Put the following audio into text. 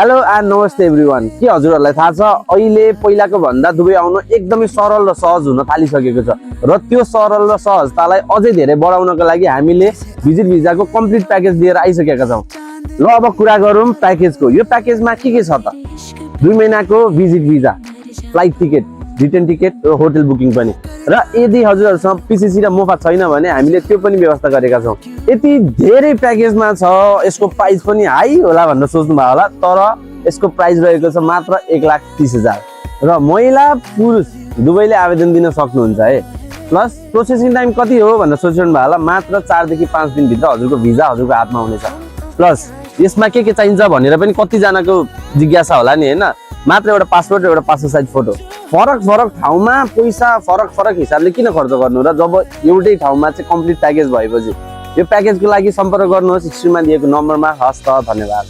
Hello and नमस्ते everyone. के हजुरहरूलाई थाहा छ अहिले पहिलाको भन्दा दुबई आउन एकदमै सरल र सहज हुन थालिसकेको छ र त्यो सरल र सहजतालाई अझै धेरै बढाउनको लागि हामीले भिजिट भिजाको कम्प्लिट प्याकेज लिएर आइसकेका छौँ। ल अब कुरा गरौँ प्याकेजको। यो प्याकेजमा के छ त 2 महिनाको visit visa, flight ticket, return ticket र होटल बुकिङ पनि। र यदि हजुरहरूसँग पिसिसी र मोफा छैन भने हामीले त्यो पनि व्यवस्था गरेका छौँ। यति धेरै प्याकेजमा छ, यसको प्राइस पनि हाई होला भनेर सोच्नु भयो होला, तर यसको प्राइस रहेको छ मात्र 1,30,000 र महिला पुरुष दुवैले आवेदन दिन सक्नुहुन्छ है। प्लस प्रोसेसिङ टाइम कति हो भनेर सोचिरहनु भयो होला, मात्र 4 देखि 5 दिनभित्र हजुरको भिजा हजुरको हातमा हुनेछ। प्लस यसमा के चाहिन्छ भनेर पनि कतिजनाको जिज्ञासा होला नि होइन। मात्र एउटा पासपोर्ट र एउटा पासपोर्ट साइज फोटो। फरक ठाउँमा पैसा फरक हिसाबले किन खर्च गर्नु र जब एउटै ठाउँमा चाहिँ कम्प्लिट प्याकेज भएपछि। यो प्याकेजको लागि सम्पर्क गर्नुहोस् स्क्रिनमा दिएको नम्बरमा। हस्त, धन्यवाद।